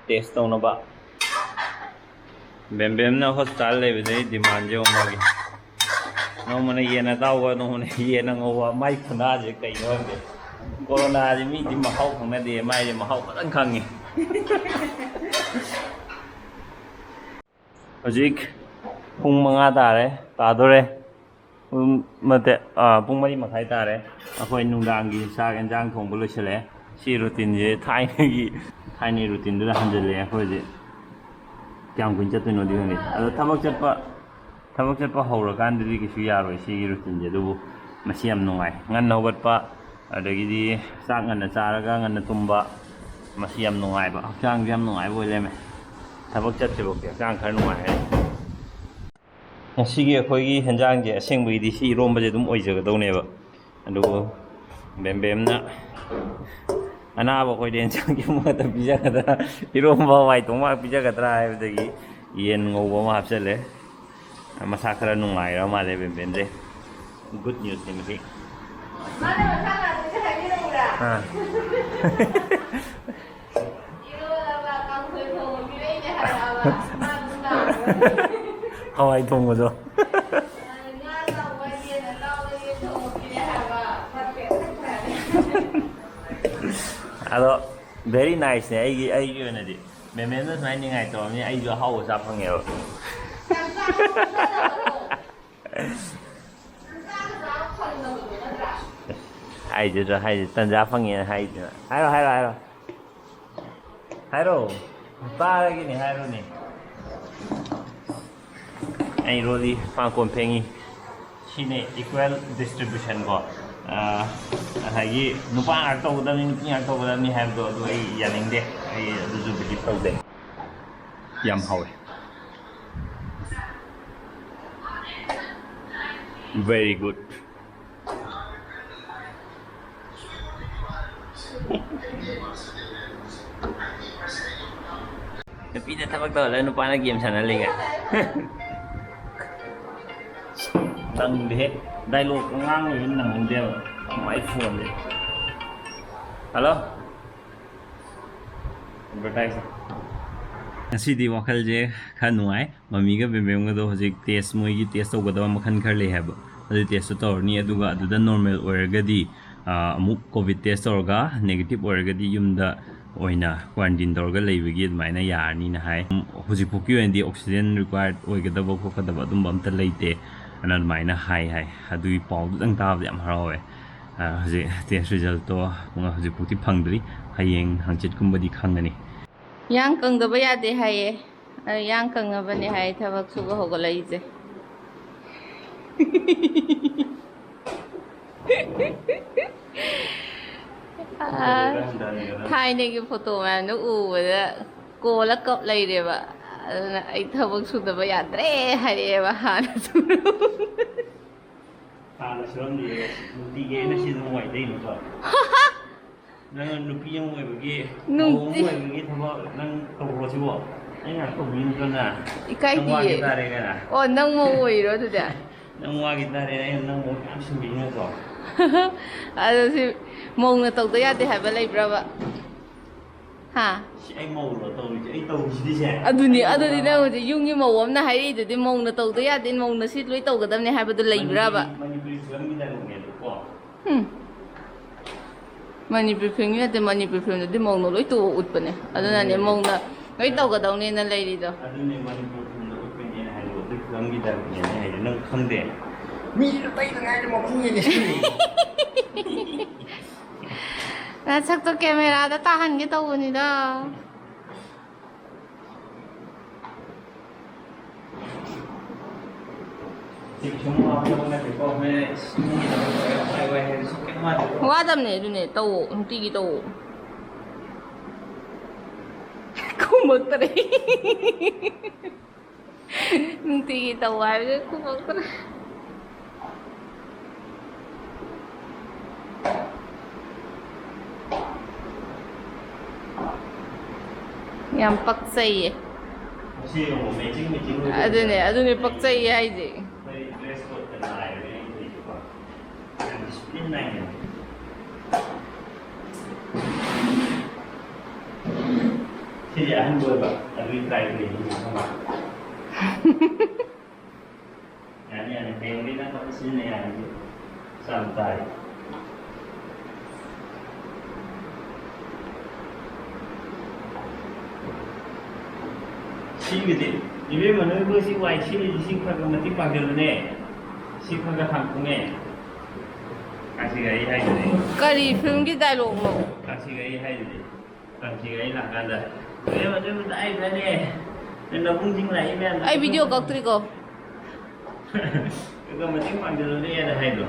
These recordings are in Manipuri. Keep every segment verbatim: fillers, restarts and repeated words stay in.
ꯇꯦꯁ ꯇꯧꯅꯕ꯫ ꯕꯦꯝꯕꯦꯝꯅ ꯍꯣꯁꯄꯤꯇꯥꯜ ꯂꯩꯕꯗꯩ ꯗꯤꯃꯥꯟꯁꯦ ꯌꯦꯡꯉꯨ ꯃꯥꯒꯤ꯫ ꯅꯣꯡꯃꯅ ꯌꯦꯟ ꯑꯇꯥꯎꯕ, ꯅꯣꯡꯃꯅ ꯌꯦꯟ ꯑꯉꯧꯕ꯫ ꯃꯥꯏ ꯈꯨꯟꯗꯥꯁꯦ ꯀꯩꯅꯣ ꯈꯪꯗꯦ꯫ ꯀꯣꯔꯣꯅꯥꯁꯦ ꯃꯤꯗꯤ ꯃꯍꯥꯎ ꯈꯪꯅꯗꯦ, ꯃꯥꯏꯗꯤ ꯃꯍꯥꯎ ꯐꯖꯅ ꯈꯪꯉꯤ꯫ ꯍꯧꯖꯤꯛ ꯄꯨꯡ ꯃꯉꯥ ꯇꯥꯔꯦ, ꯇꯥꯗꯣꯔꯦ꯫ ꯎꯝ, ꯅꯠꯇꯦ, ꯑꯥ, ꯄꯨꯡ ꯃꯔꯤ ꯃꯈꯥꯏ ꯇꯥꯔꯦ꯫ ꯑꯩꯈꯣꯏ ꯅꯨꯡꯗꯥꯡꯒꯤ ꯆꯥꯛ ꯌꯦꯟꯁꯥꯡ ꯊꯣꯡꯕ ꯂꯣꯏꯁꯤꯜꯂꯛꯑꯦ꯫ ꯁꯤ ꯔꯨꯇꯤꯟꯁꯦ ꯊꯥꯏꯅꯒꯤ, ꯊꯥꯏꯅꯒꯤ ꯔꯨꯇꯤꯟꯗꯨꯗ ꯍꯟꯖꯤꯜꯂꯛꯑꯦ ꯑꯩꯈꯣꯏ ꯍꯧꯖꯤꯛ꯫ ꯀꯌꯥꯝ ꯀꯨꯏꯅ ꯆꯠꯇꯣꯏꯅꯣꯗꯤ ꯈꯪꯗꯦ꯫ ꯑꯗꯣ ꯊꯕꯛ ꯆꯠꯄ, ꯊꯕꯛ ꯆꯠꯄ ꯍꯧꯔꯀꯥꯟꯗꯗꯤ ꯀꯩꯁꯨ ꯌꯥꯔꯣꯏ ꯁꯤꯒꯤ ꯔꯨꯇꯤꯟꯁꯦ꯫ ꯑꯗꯨꯕꯨ ꯃꯁꯤ ꯌꯥꯝ ꯅꯨꯡꯉꯥꯏ꯫ ꯉꯟꯅ ꯍꯧꯒꯠꯄ, ꯑꯗꯒꯤꯗꯤ ꯆꯥꯛ ꯉꯟꯅ ꯆꯥꯔꯒ ꯉꯟꯅ ꯇꯨꯝꯕ, ꯃꯁꯤ ꯌꯥꯝ ꯅꯨꯡꯉꯥꯏꯕ, ꯍꯛꯆꯥꯡꯁꯦ ꯌꯥꯝ ꯅꯨꯡꯉꯥꯏꯕ ꯑꯣꯏ ꯂꯩꯔꯝꯃꯦ꯫ ꯊꯕꯛ ꯆꯠꯇ꯭ꯔꯤꯐꯥꯎꯗꯤ ꯍꯛꯆꯥꯡ ꯈꯔ ꯅꯨꯡꯉꯥꯏ ꯍꯥꯏꯔꯤ꯫ ꯉꯁꯤꯒꯤ ꯑꯩꯈꯣꯏꯒꯤ ꯍꯦꯟꯖꯥꯡꯁꯦ ꯑꯁꯦꯡꯕꯒꯤꯗꯤ ꯁꯤ ꯏꯔꯣꯝꯕꯁꯦ ꯑꯗꯨꯝ ꯑꯣꯏꯖꯒꯗꯧꯅꯦꯕ꯫ ꯑꯗꯨꯕꯨ ꯕꯦꯝꯕꯦꯝꯅ ꯑꯅꯥꯕ ꯑꯩꯈꯣꯏꯗ ꯍꯦꯟꯖꯥꯡ ꯑꯃꯈꯛꯇ ꯄꯤꯖꯒꯗ꯭ꯔꯥ, ꯏꯔꯣꯝꯕ ꯍꯋꯥꯏ ꯊꯣꯡꯕ ꯄꯤꯖꯒꯗ꯭ꯔꯥ ꯍꯥꯏꯕꯗꯒꯤ ꯌꯦꯟ ꯉꯧꯕ ꯑꯃ ꯍꯥꯞꯆꯜꯂꯦ꯫ ꯃꯁꯥ ꯈꯔ ꯅꯨꯡꯉꯥꯏꯔ ꯃꯥꯜꯂꯦ ꯕꯦꯝꯕꯦꯝꯁꯦ꯫ ꯒꯨꯗ ꯅ꯭ꯌꯨꯁꯅꯤ ꯃꯁꯤ꯫ ꯃꯥꯅ ꯃꯁꯥ ꯅꯥꯕꯁꯦ ꯍꯥꯏꯕꯤꯔꯛꯎꯔꯥ? ꯑꯥ꯫ ꯏꯔꯣꯜꯂꯕ ꯀꯥꯡꯁꯣꯏ ꯊꯣꯡꯕ ꯄꯤꯔꯛꯏꯅꯦ ꯍꯥꯏꯔꯛꯑꯕ꯫ ꯃꯥ ꯑꯗꯨꯝ ꯅꯥꯕ꯫ ꯍꯋꯥꯏ ꯊꯣꯡꯕꯗꯣ꯫ ꯉꯥ ꯑꯇꯥꯎꯕ, ꯌꯦꯟ ꯑꯇꯥꯎꯕ, ꯌꯦꯟ ꯊꯣꯡꯕ ꯄꯤꯔꯛꯑꯦ ꯍꯥꯏꯕ꯫ ꯃꯥ ꯄꯦꯟꯊꯣꯛꯈ꯭ꯔꯦ꯫ ꯑꯗꯣ very nice ꯅꯦ ꯑꯩꯒꯤ, ꯑꯩꯒꯤ ꯑꯣꯏꯅꯗꯤ꯫ ꯃꯦꯃꯦꯅ ꯁꯨꯃꯥꯏꯅ ꯅꯤꯡꯉꯥꯏ ꯇꯧꯔꯝꯅꯤ, ꯑꯩꯁꯨ ꯑꯍꯥꯎꯕ ꯆꯥ ꯐꯪꯉꯦꯕ꯫ ꯍꯥꯏꯗꯨꯗ ꯍꯥꯏꯗꯤ ꯇꯟꯖꯥ ꯐꯪꯉꯦꯅ ꯍꯥꯏꯗꯅ꯫ ꯍꯥꯏꯔꯣ, ꯍꯥꯏꯔꯣ, ꯍꯥꯏꯔꯣ꯫ ꯍꯥꯏꯔꯣ꯫ ꯇꯥꯔꯒꯦꯅꯦ, ꯍꯥꯏꯔꯣꯅꯦ꯫ ꯑꯩ ꯔꯣꯂꯤ ꯄꯥꯡꯀꯣꯟ ꯐꯦꯡꯉꯤ꯫ ꯁꯤꯅꯦ equal distribution ꯀꯣ꯫ ꯑꯥ, ꯉꯁꯥꯏꯒꯤ ꯅꯨꯄꯥ ꯉꯥꯛ ꯇꯧꯒꯗꯕꯅꯤ, ꯅꯨꯄꯤ ꯉꯥꯛ ꯇꯧꯒꯗꯕꯅꯤ ꯍꯥꯏꯕꯗꯣ ꯑꯗꯨ ꯑꯩ ꯌꯥꯅꯤꯡꯗꯦ꯫ ꯑꯩ ꯑꯗꯨꯁꯨ believe ꯇꯧꯗꯦ꯫ ꯌꯥꯝ ꯍꯥꯎꯋꯦ꯫ Very good꯫ ꯅꯨꯄꯤꯅ ꯊꯕꯛ ꯇꯧꯍꯜꯂꯒ ꯅꯨꯄꯥꯅ ꯒꯦꯝ ꯁꯥꯟꯅ ꯂꯩꯒ꯫ ꯅꯪꯗꯦꯍꯦ꯫ ꯗꯥꯏꯂꯣꯛ ꯉꯥꯡꯂꯣꯏꯕ ꯅꯪꯍꯧꯗꯦꯕ꯫ ꯃꯥꯏ ꯐꯣꯟꯁꯦ꯫ ꯍꯜꯂꯣ? ꯉꯁꯤꯗꯤ ꯋꯥꯈꯜꯁꯦ ꯈꯔ ꯅꯨꯡꯉꯥꯏ꯫ ꯃꯃꯤꯒ ꯕꯦꯝꯕꯦꯝꯒꯗꯣ ꯍꯧꯖꯤꯛ ꯇꯦꯁ, ꯃꯣꯏꯒꯤ ꯇꯦꯁ ꯇꯧꯒꯗꯕ ꯃꯈꯜ ꯈꯔ ꯂꯩ ꯍꯥꯏꯕ, ꯑꯗꯨ ꯇꯦꯁꯇꯣ ꯇꯧꯔꯅꯤ꯫ ꯑꯗꯨꯒ ꯑꯗꯨꯗ ꯅꯣꯔꯃꯦꯜ ꯑꯣꯏꯔꯒꯗꯤ, ꯑꯥ, ꯑꯃꯨꯛ ꯀꯣꯚꯤꯗ ꯇꯦꯁ ꯇꯧꯔꯒ, ꯅꯦꯒꯦꯇꯤꯚ ꯑꯣꯏꯔꯒꯗꯤ ꯌꯨꯝꯗ ꯑꯣꯏꯅ ꯀ꯭ꯋꯥꯔꯦꯟꯇꯤꯟ ꯇꯧꯔꯒ ꯂꯩꯕꯒꯤ ꯑꯗꯨꯃꯥꯏꯅ ꯌꯥꯔꯅꯤꯅ ꯍꯥꯏ꯫ ꯍꯧꯖꯤꯛꯐꯥꯎꯀꯤ ꯑꯣꯏꯅꯗꯤ ꯑꯣꯛꯁꯤꯖꯦꯟ ꯔꯤꯀ꯭ꯋꯥꯌꯔ ꯑꯣꯏꯒꯗꯕ ꯈꯣꯠꯀꯗꯕ ꯑꯗꯨꯝꯕ ꯑꯝꯇ ꯂꯩꯇꯦ ꯑꯅ ꯑꯗꯨꯃꯥꯏꯅ ꯍꯥꯏ ꯍꯥꯏ꯫ ꯑꯗꯨꯒꯤ ꯄꯥꯎꯗꯨꯗꯪ ꯇꯥꯕꯗ ꯌꯥꯝ ꯍꯔꯥꯎꯋꯦ꯫ ꯑ, ꯍꯧꯖꯤꯛ ꯇꯦꯁ ꯔꯤꯖꯜꯇꯣ ꯍꯧꯖꯤꯛꯐꯥꯎꯗꯤ ꯐꯪꯗ꯭ꯔꯤ꯫ ꯍꯌꯦꯡ ꯍꯪꯆꯤꯠꯀꯨꯝꯕꯗꯤ ꯈꯪꯒꯅꯤ꯫ ꯌꯥꯡ ꯀꯪꯗꯕ ꯌꯥꯗꯦ ꯍꯥꯏꯌꯦ꯫ ꯑ, ꯌꯥꯡ ꯀꯪꯅꯕꯅꯦ ꯍꯥꯏ ꯊꯕꯛ ꯁꯨꯕ ꯍꯧꯒꯠꯂꯛꯏꯁꯦ꯫ ꯑ, ꯊꯥꯏꯅꯒꯤ ꯐꯣꯇꯣ ꯃꯌꯥꯝꯗꯣ ꯎꯕꯗ ꯀꯣꯜꯂ ꯀꯞ ꯂꯩꯔꯦꯕ꯫ ꯑꯗꯨꯅ ꯑꯩ ꯊꯕꯛ ꯁꯨꯗꯕ ꯌꯥꯗ꯭ꯔꯦ ꯍꯥꯏꯔꯛꯑꯦꯕ ꯍꯥꯟꯅꯁꯨ꯫ ꯍꯥꯟꯅ ꯁꯨꯔꯝꯗꯦ꯫ ꯅꯨꯡꯇꯤꯒꯤ ꯑꯩꯅ ꯁꯤꯗ ꯅꯨꯡꯉꯥꯏꯖꯩꯅꯤꯀꯣ꯫ ꯅꯪ ꯅꯨꯄꯤ ꯑꯃ ꯑꯣꯏꯕꯒꯤ, ꯅꯨꯡꯇꯤ- ꯃꯧ ꯑꯃ ꯑꯣꯏꯕꯒꯤ ꯊꯕꯛ ꯅꯪ ꯇꯧꯕ꯭ꯔꯣ ꯁꯤꯕꯣ? ꯑꯩ ꯉꯥꯏꯍꯥꯛ ꯇꯧꯕꯤꯅꯤꯀꯣ ꯅꯪ? ꯏꯀꯥꯏꯗꯤꯌꯦ꯫ ꯅꯪ ꯋꯥꯒꯤ ꯇꯥꯔꯦ ꯀꯅꯥ? ꯑꯣ, ꯅꯪ ꯃꯧ ꯑꯣꯏꯔꯣ ꯑꯗꯨꯗꯤ? ꯅꯪ ꯋꯥꯒꯤ ꯇꯥꯔꯦ, ꯑꯩꯅ ꯅꯪ ꯃꯧ ꯃꯌꯥꯝ ꯁꯨꯝꯕꯤꯅꯤꯀꯣ꯫ ꯑꯗꯣ ꯁꯤ ꯃꯧꯅ ꯇꯧꯗ ꯌꯥꯗꯦ ꯍꯥꯏꯕ ꯂꯩꯕ꯭ꯔꯕ? ꯍꯥ? ꯁꯤ ꯑꯩ ꯃꯧꯔꯣ ꯇꯧꯔꯤꯁꯦ? ꯑꯩ ꯇꯧꯔꯤꯁꯤꯗꯤ ꯁꯦ꯫ ꯑꯗꯨꯅꯤ, ꯑꯩ ꯑꯗꯨꯗꯤ ꯃꯧꯔꯣ? ꯅꯪ ꯍꯧꯖꯤꯛ ꯌꯨꯝꯒꯤ ꯃꯧ ꯑꯃꯅ ꯍꯥꯏꯔꯛꯏꯗꯨꯗꯤ ꯃꯧꯅ ꯇꯧꯗ ꯌꯥꯗꯦ, ꯃꯧꯅ ꯁꯤ ꯂꯣꯏ ꯇꯧꯒꯗꯕꯅꯤ ꯍꯥꯏꯕꯗꯨ ꯂꯩꯕ꯭ꯔꯕ? ꯃꯅꯤꯄꯨꯔꯤ, ꯃꯅꯤꯄꯨꯔꯤ ꯐꯤꯂꯝꯒꯤ ꯗꯥꯏꯂꯣꯛꯅꯦꯕꯀꯣ꯫ ꯎꯝ꯫ ꯃꯅꯤꯄꯨꯔꯤ ꯐꯤꯂꯝꯒꯤ ꯅꯠꯇꯦ, ꯃꯅꯤꯄꯨꯔꯤ ꯐꯤꯂꯝꯗꯗꯤ ꯃꯧꯅ ꯂꯣꯏ ꯇꯣꯛꯑ ꯎꯠꯄꯅꯦ꯫ ꯑꯗꯨꯅꯅꯦ ꯑꯗꯨꯅꯦ꯫ ꯃꯧꯅ ꯂꯣꯏ ꯇꯧꯒꯗꯧꯅꯦꯅ ꯂꯩꯔꯤꯗꯣ꯫ ꯑꯗꯨꯅꯦ ꯃꯅꯤꯄꯨꯔ ꯐꯤꯂꯝꯗ ꯎꯠꯄꯩꯅꯦꯅ ꯍꯥꯏꯗꯣ, ꯑꯗꯨꯏ ꯐꯤꯂꯝꯒꯤ ꯗꯥꯏꯂꯣꯛꯅꯦꯅ ꯍꯥꯏꯗꯣ, ꯅꯪ ꯈꯪꯗꯦ? ꯃꯤ ꯑꯇꯩꯗ ꯉꯥꯏꯗ ꯃꯈꯣꯡ ꯌꯦꯡꯉꯦ ꯁꯤꯅꯤ꯫ ꯅꯁꯛꯇꯣ ꯀꯦꯃꯦꯔꯥꯗ ꯇꯥꯍꯟꯒꯦ ꯇꯧꯕꯅꯤꯗ꯫ ꯋꯥꯗꯕꯅꯦ ꯑꯗꯨꯅꯦ, ꯇꯧꯋꯣ, ꯅꯨꯡꯇꯤꯒꯤ ꯇꯧꯋꯣ꯫ ꯈꯨꯝꯃꯛꯇ꯭ꯔꯦ꯫ ꯅꯨꯡꯇꯤꯒꯤ ꯇꯧ ꯍꯥꯏꯕꯁꯦ ꯈꯨꯝꯃꯛꯇ꯭ꯔꯦ꯫ ꯌꯥꯝ ꯄꯛꯆꯩꯌꯦ꯫ ꯉꯁꯤ ꯌꯦꯡꯉꯣ, matching matching ꯑꯣꯏꯗꯣꯏꯅꯦ꯫ ꯑꯗꯨꯅꯦ, ꯑꯗꯨꯅꯦ ꯄꯛꯆꯩꯌꯦ ꯍꯥꯏꯁꯦ꯫ ꯑꯩꯈꯣꯏ dress code ꯇ ꯉꯥꯏꯔꯦ ꯑꯩꯈꯣꯏꯒꯤꯀꯣ꯫ ꯌꯥꯝ discipline ꯅꯥꯏꯅ꯫ ꯁꯤꯁꯦ ꯑꯍꯟꯕ ꯑꯣꯏꯕ, ꯑꯗꯨꯒꯤ ꯇ꯭ꯔꯥꯏ ꯇꯧꯔꯤꯅꯤ꯫ ꯌꯥꯅꯤ, ꯌꯥꯅꯤ, ꯍꯌꯦꯡꯗꯤ ꯅꯪ ꯈꯛꯇ ꯁꯤꯖꯤꯟꯅ ꯌꯥꯅꯤ꯫ ꯆꯥꯝ ꯇꯥꯔꯦ꯫ ꯁꯤꯒꯤꯗꯤ ꯏꯕꯦꯝꯃ, ꯅꯣꯏꯕꯨ ꯁꯤ ꯋꯥꯏ ꯁꯤꯠꯂꯤꯁꯤ, ꯁꯤ ꯈꯔ ꯈꯔ ꯃꯇꯦꯡ ꯄꯥꯡꯁꯤꯜꯂꯨꯅꯦ꯫ ꯁꯤ ꯈꯔ ꯈꯔ ꯊꯥꯡꯀꯨꯅꯦ꯫ ꯀꯥꯡꯁꯤꯒ ꯑꯩ ꯍꯥꯏꯗꯨꯅꯦ꯫ ꯀꯔꯤ ꯐꯤꯂꯝꯒꯤ ꯗꯥꯏꯂꯣꯛꯅꯣ? ꯀꯥꯡꯁꯤꯒ ꯑꯩ ꯍꯥꯏꯗꯨꯅꯦ꯫ ꯀꯥꯡꯁꯤꯒ ꯑꯩ ꯂꯥꯛꯀꯥꯟꯗ, "ꯏꯕꯦꯝꯃ, ꯅꯣꯏꯕꯨ ꯇꯥꯛꯏꯕ꯭ꯔꯅꯦ? ꯅꯣꯏ ꯅꯕꯨꯡꯁꯤꯡ ꯂꯥꯛꯏ ꯃꯌꯥꯝꯗꯣ?" ꯑꯩ ꯚꯤꯗꯤꯑꯣ ꯀꯛꯇ꯭ꯔꯤꯀꯣ꯫ ꯑꯗꯨꯒ ꯃꯇꯦꯡ ꯄꯥꯡꯁꯤꯜꯂꯨꯅꯦꯅ ꯍꯥꯏꯗꯣ꯫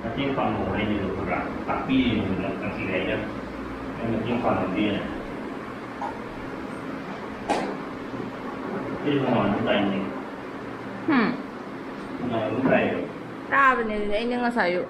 ꯃꯇꯦꯡ ꯄꯥꯡꯉꯣ ꯍꯥꯏꯅꯤꯗꯣ ꯈꯪꯕ꯭ꯔꯥ? ꯇꯥꯛꯄꯤꯔꯤꯅꯤꯗꯣ ꯀꯥꯡꯁꯤꯒ ꯑꯩꯅ꯫ ꯑꯩ ꯃꯇꯦꯡ ꯄꯥꯡꯉꯝꯗꯦꯅ꯫ ꯑꯩ ꯃꯃꯥꯟꯗ ꯇꯥꯏꯅꯦ꯫ ꯍꯨꯝ꯫ ꯃꯃꯥꯟꯗ ꯇꯥꯏꯌꯦ꯫ ꯇꯥꯕꯅꯦ ꯑꯗꯨꯗꯤ ꯑꯩꯅ ꯉꯁꯥꯏ ꯑꯌꯨꯛ꯫